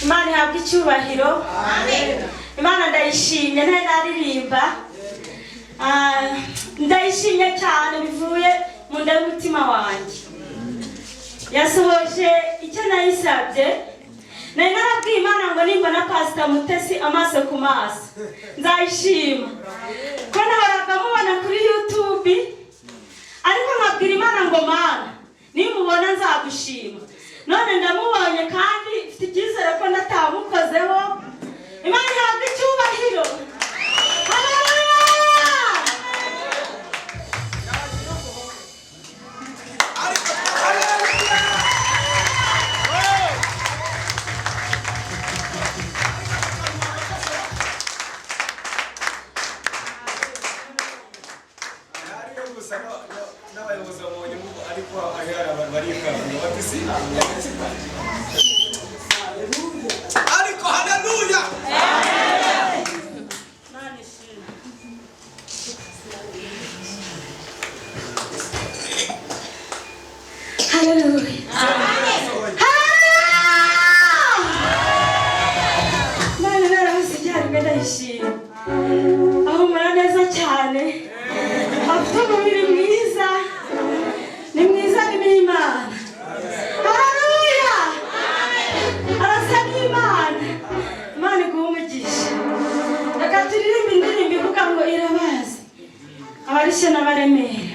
Imana ihabwe icyubahiro. Imana ndayishimye, ntari naririmba. Ndayishimye cyane bivuye mu nda y'umutima wanjye. Yasohoje icyo nayisabye. Nari narabwiye Imana ngo nimbona Pasita Mutesi amaso ku maso nzayishima, ko nahoraga mubona kuri YouTube, ariko nkabwira Imana ngo: "Mana, nimubona nzagushima." None ndamubonye kandi mfite icyizere ko ndatamukozeho. Imana ihabwa icyubahiro. Haleluya! Hariyo gusa n'abayobozi bamubonye ngo, ariko ahera abantu barikanga bati si Ariko haleluya! Imana ishimwe. Haleluya! Haleluya! Imana narabuze icyarimwe, ndayishima. Ahumura neza cyane, afite umubiri mwiza, ni mwiza, ni n'Imana. Haleluya! Arasa n'Imana. Imana iguhe umugisha. Reka turirimbe indirimbo ivuga ngo irabazi abarushye n'abaremera.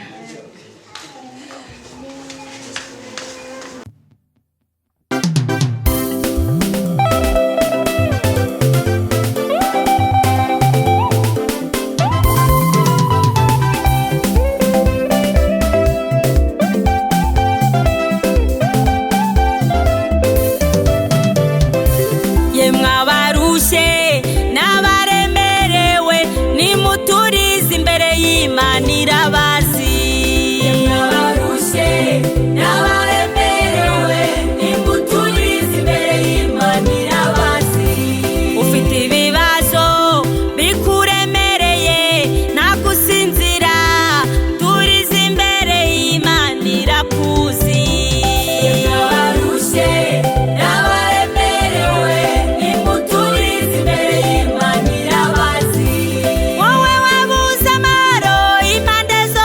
Yemwe abarushye n'abaremerewe, nimuturize imbere y'Imana, irabazi. Yemwe abarushye n'abaremerewe, nimuturize imbere y'Imana, irabazi. Ufite ibibazo bikuremereye, ntagusinzira, turize imbere y'Imana, irakuzi. Yemwe abarushye n'abaremerewe, nimuturize imbere y'Imana, irabazi. Wowe wabuze amahoro impande zose.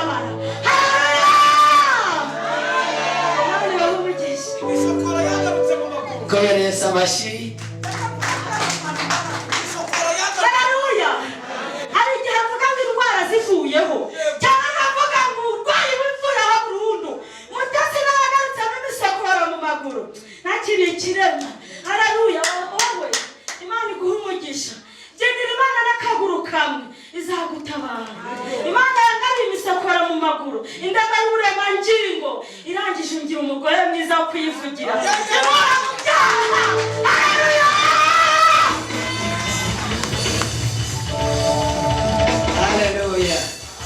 irantabara. Haleluya! Imana ibahe umugisha. Ishokora yagarutse mu maguru. Komereza amashyi. Ishokora yagarutse. Haleluya! Hari igihe avuga ngo indwara zivuyeho, cyangwa nkavuga ngo uburwayi buvuyeho burundu. Mutesi naragarutsemo imisokoro mu maguru, ntakiri ikirema. Haleluya! Wowe Imana iguha umugisha. Gendera Imana n'akaguru kamwe, izagutabara. Imana yangabiye imisokoro mu maguru, indaga y'uburemangingo, irangije ungira umugore mwiza wo kuyivugira. Imana mu byaha. Haleluya!